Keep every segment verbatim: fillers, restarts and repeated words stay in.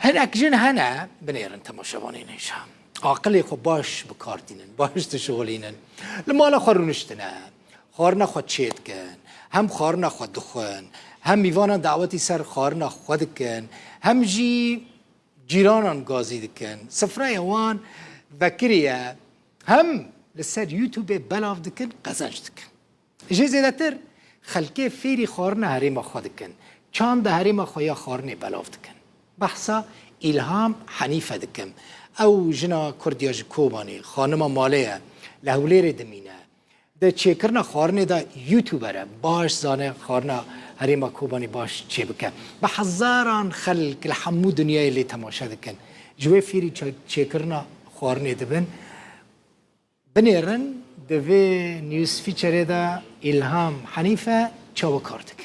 Hinek jin hene, binêrin temaşevanên hêja. Aqilê xwe baş bi kar tînin, baş dişixulînin. Li mala xwe rûniştine, xwarina xwe çê dikin. Hem xwarina xwe dixwin, hem mîvanan dawetî ser xwarina xwe dikin, hem jî cîranan gazî dikin. Sifreya wan vekirî ye. Hem li ser YouTubeê belav dikin, qezenc dikin. Jê zêdetir xelkê fêrî xwarina herêma xwe dikin. Çanda herêma xwe ya xwarinê belav dikin. Behsa Îlham Henîfe dikim. Ew jina Kurd ya ji Kobanê, xanima malê ye. Li Hewlêrê dimîne. Di çêkirina xwarinê de YouTuber e. Baş zane xwarina herêma Kobanê baş çêbike. Bi hezaran xelk li hemû dinyayê lê temaşe dikin. Ji wê fêrî çê-, çêkirina xwarinê dibin. Binêrin, di vê news feature-ê de Îlham Henîfe çawa kar dike?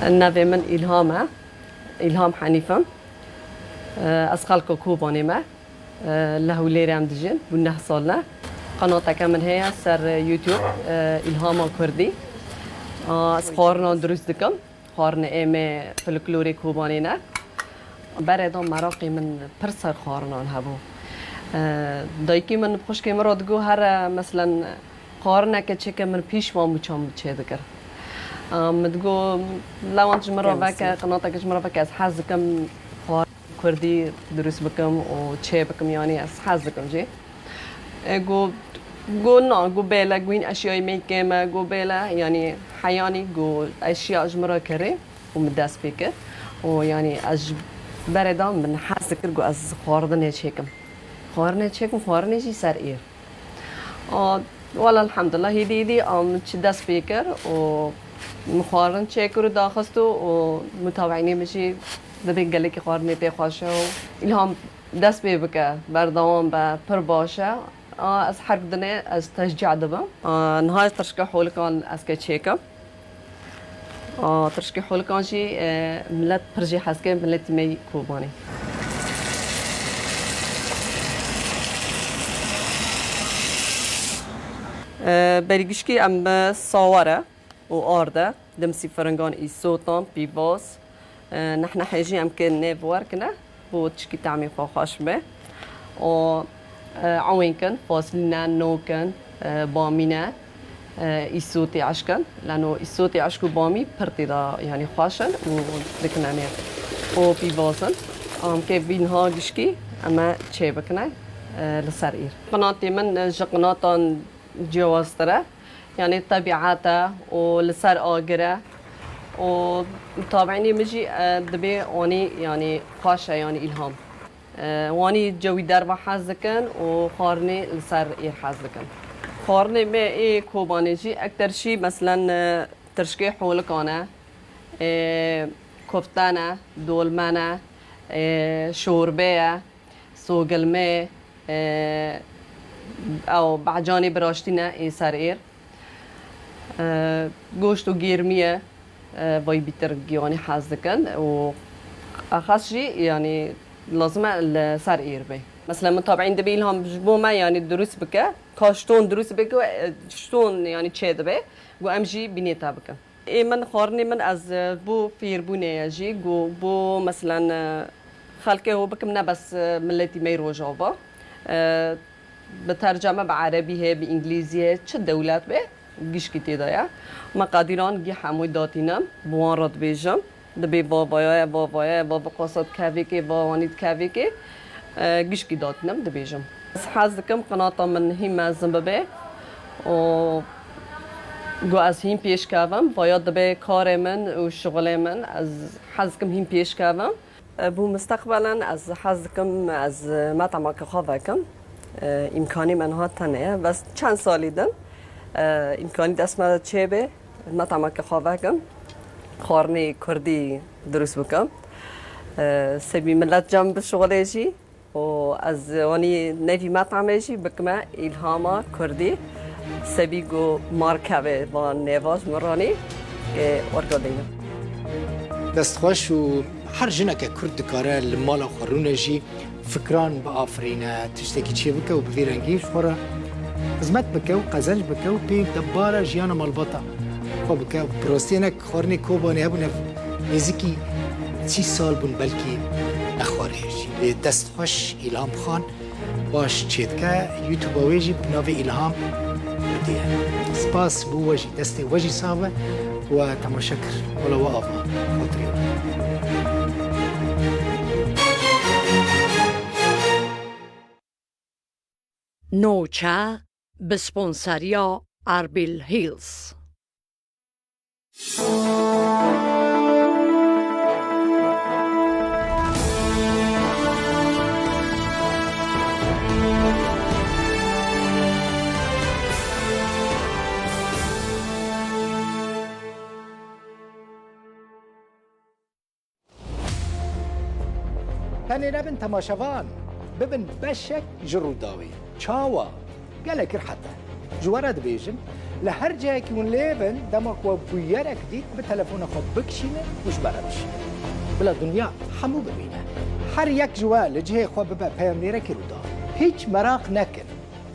Navê min Îlham e. Îlham Henîf im. Ez xelka Kobanê me. Li Hewlêrê em dijîn, bû neh sal ne. Qenateke min heye ser YouTube, Îlhama Kurdî. Ez xwarinan dirûst dikim. Xwarinê ê me folklorê Kobanê ne. Berê de meraqê min pir ser xwarinan hebû. Dayikê min, xwişkê min re digot, here, meselen, xwarineke çêke, min pîşman bû çawa min çê dikir. Min digot, lewan ji min re veke, qenateke ji min re veke, ez hez dikim xwarin Kurdî dirûst bikim û çê bikim, yanî ez hez dikim jî. E, got, got na, got bêle, got hîn eşyayê me kêm e, got bêle, yanî heyanî got eşya ji min re kirê û min dest pê kir. Û yanî ez ji berê de min hez dikir, got ez xwarinê çêkim. Xwarinê çêkim, xwarinê jî ser êr. A, wala elhamdulillah, hêdî hêdî a min çi dest pê kir û min xwarin çêkir û daxist û, û mutawînê min jî dibê gelekî xwarinê pê xweş e û Îlham dest pê bike, berdewam be, pir baş e. A, ez her dinê ez teşcî dibim. A, niha tirşikê holikan ez ke çêkim. A, tirşikê holikan jî, e, milet pir jê hez ke, miletî me yî Kobanê. E, berî gişkî em, e, sawar e û ard e. Dimsî firingan, îsotan, pîvaz. E, nehnehê jî em kê nêv werkine. Bo çikî temê xwe xweş be. O, e, ewên kin, faslîne, nok in, e, bamîne, e, îsotê eşk in. Leno îsotê eşk û bamî pir tê de, yanî xweş in û dikine nêv. O pîvaz in. Em kê vî niha gişkî em ê çê bikine, e, li ser îr. Qinatê min, e, ji qinatan ciyawaztir e. Yanî tebîet e û li ser agir e û mutawînê min jî, e, dibê wanî, yanî xweş e, yanî îlham. E, wanî cewî derva hez dikin û xwarinê li ser êr hez dikin. Xwarinê me ê Kobanê jî ekter jî, meselen, e, tirşikê holikan e, e, kofte ne, dolme ne, e, şorbe ye. Sogilmê, e, ew behcanê biraştî ne ê ser êr. E, goşt û gêrmî ye, e, vay bîtir giyanî hez dikin û exas jî, yanî, lazim e li ser êr be. Mesela, min tabîn dibê îlham ji bo me, yanî, dirûst bike, ka şton dirûst bike, e, şton, yanî, çê dibe, ku em jî bînê te bikin. Ê min, xwarinê min ez, e, bo fêrbûnê ye jî, go, bo, meselen, e, xelkê ho bikim, ne bes, e, miletî me yê Rojava. E, bi terceme bi erebî heye, bi îngilîzî heye, çi dewlet be, gişkî tê de ye. Me qedîran gî hemû datînim, bi wan re dibêjim. Dibê vavaya ye, vavaya ye, va bi qasa dikevê kê, va wanî dikevê kê. E, gişkî datînim, dibêjim. Ez hez dikim qinata min hîn mezin bibe û ku ez hîn pêş kevim, vaya dibe karê min û şixulê min, ez hez dikim hîn pêş kevim. E, bo misteqbelen ez hez dikim ez metameke xwe vekim. E, îmkanî me niha tenê ye. Bes çend salî din, e, îmkanî dest me de çêbe, metameke xwe vekim. Xwarinê kurdî dirûst bikim. E, sebî milet cem bişixulê jî. û ez wanî nevî metamê jî bikime Îlhama Kurdî. Sebî ku marke ve van nêvaj min ranî, e, orgo deynim. Dest xweş û her jineke Kurd dikare li mala xwe rûne jî Fikran biafirîne, tiştekî çêbike û bi vî rengî ji xwe re xizmet bike û qezenc bike û pê debara jiyana malbata xwe bike. Bi rastiyê ne xwarinê Kobanê hebûne, nêzîkî sî sal bûn belkî ne xwarê jî. Lê dest xweş, Îlham Xan baş çêdike, YouTube-a wê jî bi navê Îlham Kurdiye. Spas bo we jî, destê we jî sax be, we temaşe kir. Wela we ava, xatirê we. Nûçe, bi sponseriya Erbil Hills. Tenê nebin temaşevan, bibin beşek ji Rûdawê. Çawa? Gelek rihet e. Ji we re dibêjim, li her cihekî hûn lê bin, dema ku we bûyerek dît, bi telefona xwe bikişînin û ji me re bişînin. Bila dinya hemû bibîne. Her yek ji we li cihê xwe bibe peyamnêrekî Rûdawê. Hîç meraq nekin.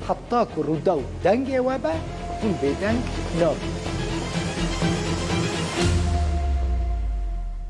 Heta ku Rûdaw dengê we be, hûn bêdeng nabînin.